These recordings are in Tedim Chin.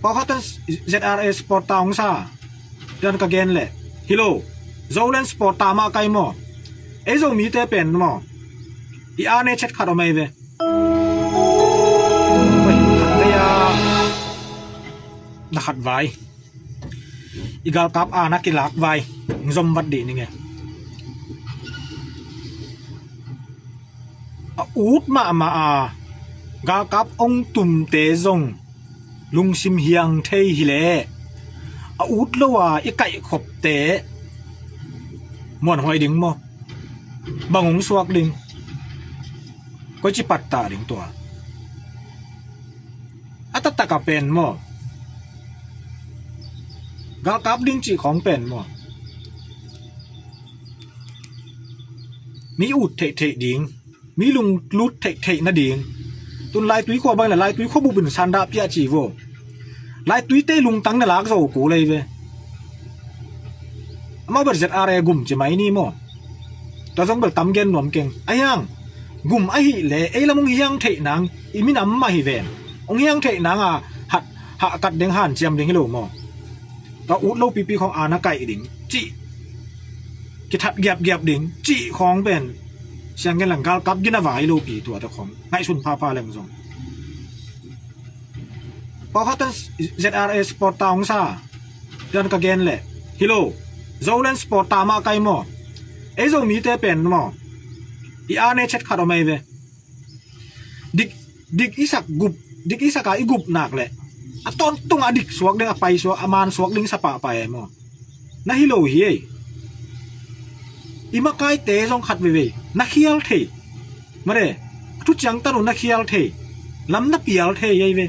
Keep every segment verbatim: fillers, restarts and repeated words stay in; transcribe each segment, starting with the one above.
Pawlkhat in Z R A supporter hong sa dan ka gen leh, hi lo, Zoland supporter mah kai maw? Ei Zomite pen maw, i ane chet khat om ei ve. Oi, khat vei a, na khat vai. I galkap a na kilak vai, zom vat dih ning e. A ut mahmah a, galkap ong tumte zong lungsim hiang thei hileh, a ut lo a i kaihkhopte muanhuai ding maw? Bang ong suak ding? Koici pattah ding tua? A taktak a pen maw, galkap ding cih khawng pen maw, mi ut theihtheih ding, mi lunglut theihtheih nading. Tun Laitui khua bang le Laitui khua bup in sandah piah ci vo. Laitui te lungtang na lak zo kul ei ve. Amau bel Z R A gum ci mai ni maw? Tua zong bel tam gen nuam keng. Ahi hang gum ahih leh ei lam hong hiang theih nang, i minam mah hi ven. Hong hiang theih nang a hat, hahkat ding hanciam ding hi lo maw? Tua ut lo pipi khawng a na kaih ding cih, kithat giapgiap ding cih khawng pen, siang gen lang galkap gina vai lo pi tua te khawng ngaihsun phapha leng zong. Pawlkhat in Z R A supporter hong sa dan ka gen leh, hi lo, Zoland supporter mah kai maw? Ei Zomite pen maw, i ane chet khat om ei ve. Dik, dik i sak gup, dik i sak a i gup nak leh, a tawntung a dik suak ding, a pai suak, a man suak ding sa pahpah ei maw? Na hi lo hi ei. I makaite zong khat veivei na khial thei. Mare, a thu ciangtan uh na khial thei, lam na pial thei ei ve.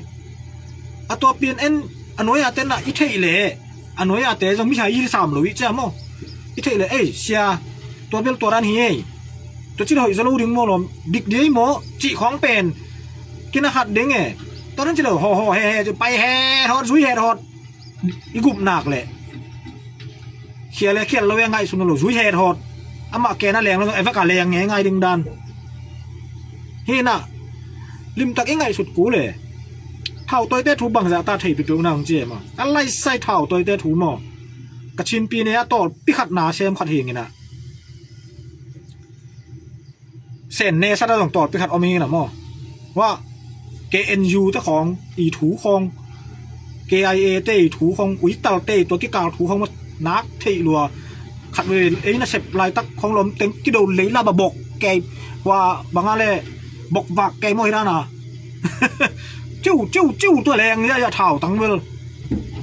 A tua pian en, a nuai a ten ah i theih leh, a nuai a te zong mihai i sam lo i cia maw? I theih leh, ei sia, tua bel tua dan hi ei. Tua ci leh hoih zaw lo ding maw lawm, dik ding ei maw cih khawng pen kina khat ding e. Tua dan ci leh haw haw he he ci pai het hawt, zui het hawt. I gup nak leh, khial e khial lo e ngaihsun lo, zui het hawt. Amah ken a leng lo zong e vek a leng nge ngai ding dan. Hi na, limtak i ngaihsut kul e. Thautawite thu bangzah ta thei peuhpeuh nang ci e maw? A laisai thautawite thu maw, ka chinpi ne a tawlpi khat na sem khat hi ngin ah. Sen ne sat a zong tawlpi khat om hi na maw? Wah, K N U te khawng i thu khawng, K I A te i thu khawng, uital te i tua kikal thu khawng maw, nak theih lua. Khat ve ei nasep laitak khawng lawm teng kido lei la ba bok kei, hua banga le bok vak kei maw hi dan a. Ciu ciu ciu tua leng ya ya thau tang vel.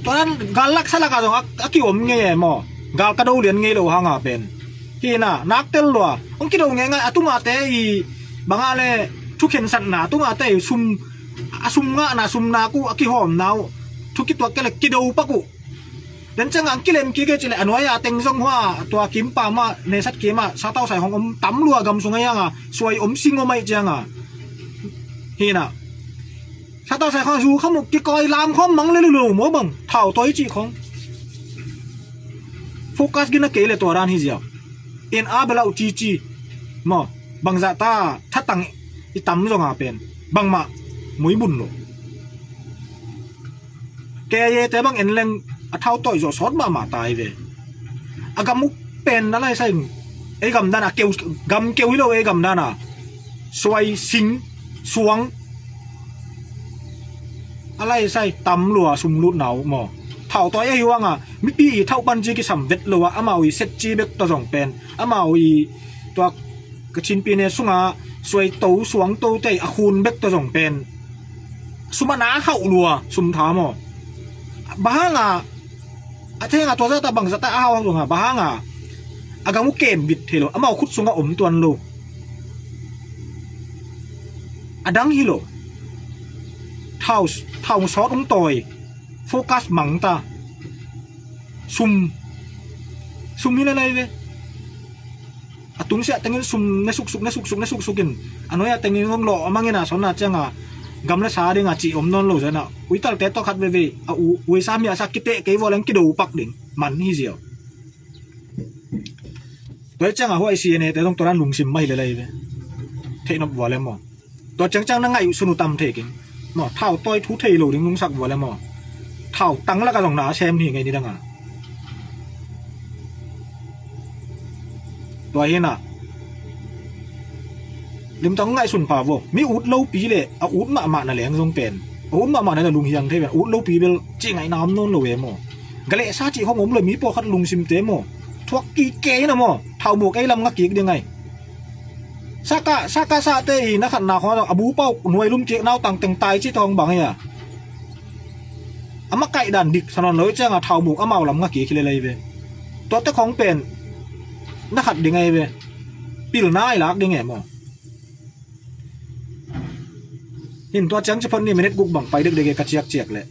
Tua dan gal lak sa lak a zong a, a kiom ngei e maw? Gal ka do lian ngei lo hang a pen. Hi na, nak tel lua. Hong kido ngei ngai, a tunga te i banga le thu khensatna, a tunga te i sum, a sum ngahna, sum nak uh, a kihawmna uh, thu kituak ke le kido pak uh. Den ciang ang kilen kik e ci le a nuai a teng zong hua, tua kimpa mah, nesat kim ah, satau sai hong om tam lua gam sung a hiang a, suai om sing om aih ciang a. Hi na. Satau sai khawng zu kham uh kikawi lam khawm mang le lulu maw bang, thautawi cih khawng. Focus gina kei le tua dan hi ziau. En a bel a uh cici maw, bangzah ta thatang i tam zong a pen bangmah muibun lo. Kei a te bang en leng a thautawi zawh sawt mahmah ta hi ve. A gam uh pen a laisai, ei gam dan a keu, gam keu hi lo ei gam dan a. Suai, sing, suang. A laisai tam lua sum lutna uh maw? Thautawi ahi huang a, mipi i thauh pan ci kisam vet lo a, amau i set ci bek tawh zong pen, amau i tua ka chinpi ne sunga suai to suang to tei a khun bek tawh zong pen sum a na hauh lua sum tha maw? Bang hang a, a theng a tua zata bang zata a hauh hauh zong a, bang hang a, a gam uh kem bit thei lo, amau khut sungah om tuan lo. A dang hi lo. Thau, thau sawt ung tawi. Focus mang ta. Sum. Sum hi le lai ve. A tungsiah tengin sum ne suksuk, ne suksuk, ne suksuk in, a nuai a tengin hong lawh a mangin a sawn a ciang a, gam le sa ding a cih om nawn lo zan a, uitalte tawh khat veve a u, uisa mi a sak kiteh kei vua leng kido pak ding man hi ziau. Tua hi ciang a huai C N A te zong tua dan lungsim mah hi le lai ve. Theih nop vua le maw? Tua ciangciang na ngaihsun uh tam thei keng maw? Thautawi thu thei lo ding lungsak vua le maw? Thautang laka zong na a sem hi ngei ni danga. Tua hinah limtang ngaihsun pha vo. Mi ut lopi le a ut mahmah na leng zong pen, a ut mahmah na le lunghiang thei pen, ut lopi bel cih ngaihna om nawn lo e maw? Galehsa cih khong om lo, mi pawlkhat lungsimte maw? Thuak kike ina maw? Thaumuk ei lam nga kik ding ai. Saka saka sate i na khatna khong a bu pau nuai lum kik nautang teng tai cih thawng bang ei a, a makaih dan dik sa nawn lo i cianga thaumuk amau lam nga kik hi lelei ve. Tuate khong pen na khat ding ei ve. Pilna ai lak ding e maw? Hin tua ciang ci phot ni, minute guk bang pai dekdek e ka ciakciak leh.